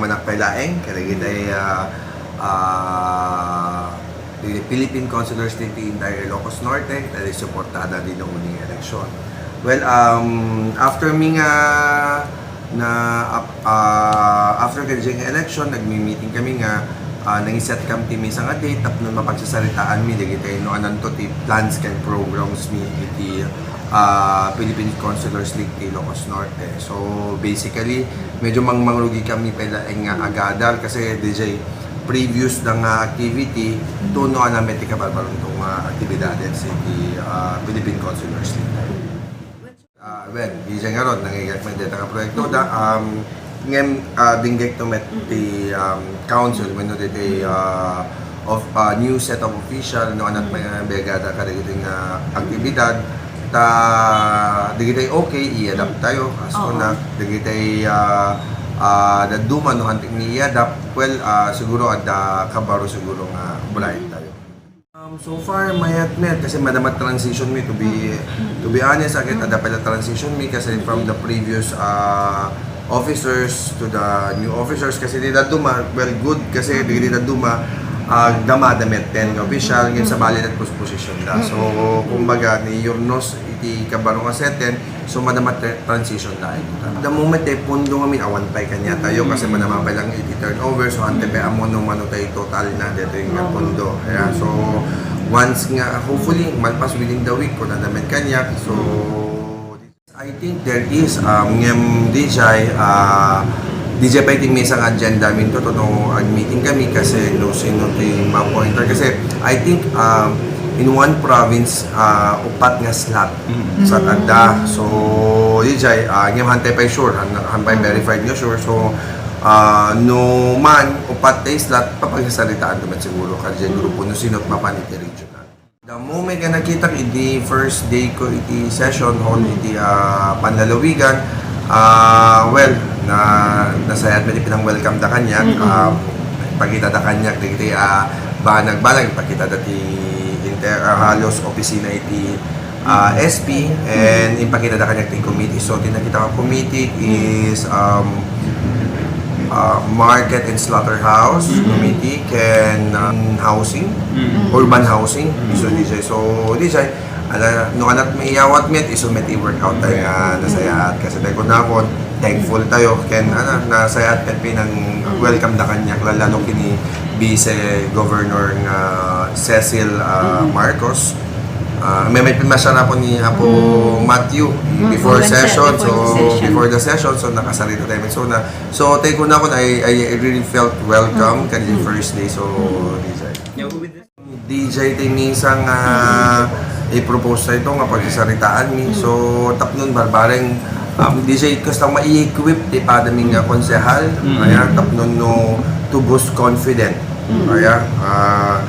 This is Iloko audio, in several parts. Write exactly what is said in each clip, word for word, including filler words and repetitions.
Manak pay laeng, kadagiti, ah, ah, the Philippine Councilors ti entire Ilocos Norte, dagiti suportada dita nga election. Well, um, after mi nga na, ap-, ah, after kadi nga election, nagmi-meeting kami nga, ah, nangiset kami ti maysa nga date tapno mapagsasaritaan mi dagiti no ananto ti plans ken programs mi iti, ah, Philippine Councilors League ti Ilocos Norte. So, basically, medyo mangmangrugi kami pay laeng nga agadal kasi D J previous da nga activity, tuno a namet ti kabarbarunto nga aktibidades iti, ah, Philippine Councilors League. Ah, well, D J ngarud, nangigat met deta nga proyekto da, um, ngem, ah, dinggek to met ti, um, council, wenno deti, ah, of, ah, new set of official, no, anat may, may agada kadagiti nga aktibidad, ta, dagiti okay, i-adapt tayo, as Oo. Una, dagiti, ah, ah, dadduma, no, hantik mi i-adapt, well, ah, siguro adda kabaro siguro nga bright tayo. Um, so far, mayat met kasi madama transition mi, to be, to be honest, akit adda pala transition mi kasi from the previous, ah, officers to the new officers kasi di dadduma, well, good kasi di, di dadduma, ah, dama da met ten nga official, ngem sabali da posisyon da. So, kumbaga, ni Yurnos iti kabaro nga seten, so madama tra-, transition da. The moment ti pundo ngamin, awan pay kaniatayo kasi madama pay lang iti turnover, so hantay pay ammo no mano tayo total na dito yung pundo. Ayan, so once nga, hopefully, malpas within the week, kung nadamet kaniak, so I think there is, um, ngem D J, ah, D J pay ti maysa nga agenda minto, no, ag-meeting kami kasi no sino ti ma-appointan. Kasi I think, um, in one province, ah, upat nga slot sa adda. So, D J, ah, ngem hantay pay sure, han, han pay verified nga sure. So, ah, no man, upat tay slot, papagsasaritaan naman siguro kadi grupo no sino mapan iti regional. The moment nga nakitak iti first day ko iti session hall iti, ah, panlalawigan, ah, well, na, nasayaat met ti pinang-welcome da kaniak, ah, pakita da kaniak dagiti, ah, banag-banag, pakita da ti inter-, ah, halos opisina iti, ah, S P, and impakita da kaniak ti committee. So, ti nakita ko committee is, um, ah, Market and Slaughterhouse Committee, ken, ah, housing, urban housing. So, D J, so, D J, ala, no, anat maiyawat met, isu met i-workout tayo nga nasayaat. Kasi tayo kunakon, thankful tayo. Ken, ano, nasayaat met pinang-welcome da kaniak, lalo kini Vice Governor nga Cecil, ah, Marcos. Ah, may, may pinasya na po ni Apo Matthew before session. So, before the session, so nakasarita tayo. So, na, so, take ko na ako na I, I really felt welcome kadi first day. So, D J. D J ti minsan nga i-propose tayo ito nga pagsasaritaan mi. So, tapnon barbareng, um, D J, kasta mai-equip ti pada mi nga konsehal. Ayan, tapnon no to boost confident. Ayan, ah,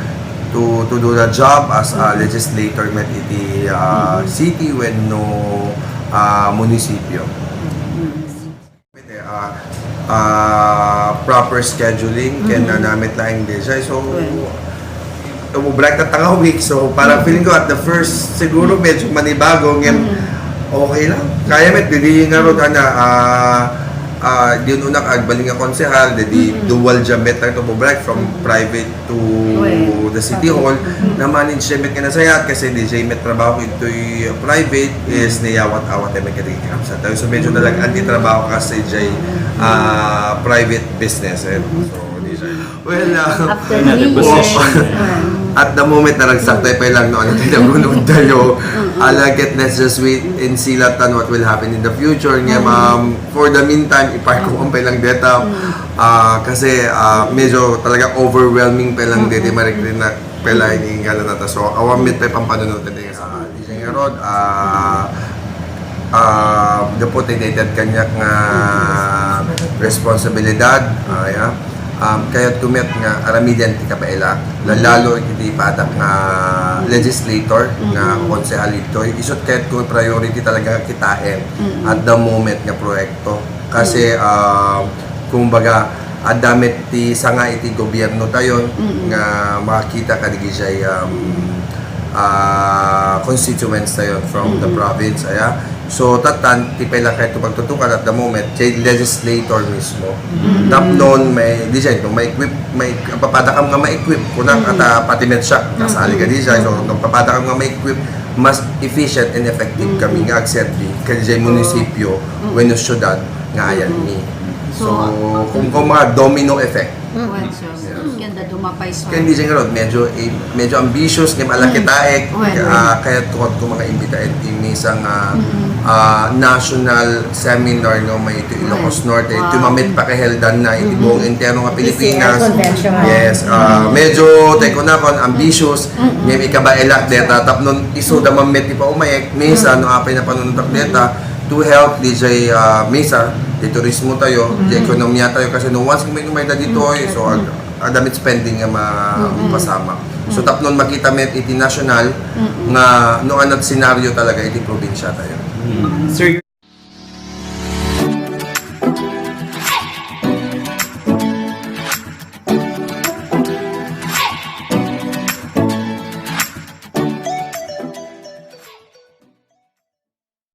to, to do the job as a legislator met iti, ah, city wenno, ah, munisipyo. Ah, ah, proper scheduling ken nanamit laeng D J. So, umu-break na tanga week. So, parang feeling ko at the first, siguro medyo manibago, ngem okay lang. Kaya met, didi nga rod, ana, ah, ah, di unak agbalin nga konsehal, didi dual job met lang to break from private to the city hall, na-manage met nga nasayaat kasi D J met trabaho ito'y private is niyawat-awat met kadi kinamsat tayo. So medyo talaga anti trabaho kasi D J, ah, private business, eh. So, D J. Well, ah, After New Year. At the moment, naragsak tayo pa lang, no, ano tayo, nagulog tayo. Ala, get, let's just wait and see lang tan what will happen in the future. Nga, ma'am, for the meantime, i-park ko pa lang deta. Ah, kasi, ah, medyo talaga overwhelming pa lang dede, marikrinak pa lang ini nga nata. So, awan met pa pampanunod na din sa D J nga rod, ah, ah, dapat iti kaniak nga responsibilidad, ah, ya. Um, kayat ko met nga aramiden ti kabaelak. Lalalo iti padak nga legislator, nga konsehal itoy. Isut kayat ko priority talaga nga kitaen at the moment nga proyekto. Kasi, ah, kumbaga, adda met ti sanga iti gobierno tayon nga makakita kadigijay, um, ah, constituents tayon from the province, aya. So, tatan, ti pay la kayo pagtutukan at the moment, kay legislator mismo. Tapnon, may, di siya, no, may equip, may, papadakam nga ma-equip, kunak, at ah, pati med siya, kasali ka di siya. So, no, papadakam nga ma-equip, mas efficient and effective kami nga agserbi, kay di siya munisipyo, wenno syudad, nga ayan mi. So, kung, kung mga domino effect, Well, so, kanda dumapay so. Kaya hindi siya nga, medyo, eh, medyo ambitious, ngem ala kitaek, Well, ah, kaya tukod ko makaimbita iti misa nga ah, national seminar nga may ito Ilocos Norte, ito Wow. mamit pakiheldan na iti buong entero nga Pilipinas. Convention. Yes, ah, medyo, teko na kon, ambitious, ngem ikabaelak deta, tapnon isu da mamit ti paumayek, misa, no apay na panuntak deta, to help di jay ah, misa, di turismo tayo, di ekonomiya tayo, kasi no once may kumay da dito, eh, so ag, adamit spending nga ma, mapasama. So tapnon makita met iti national nga no anat senaryo talaga iti probinsya tayo. Sir,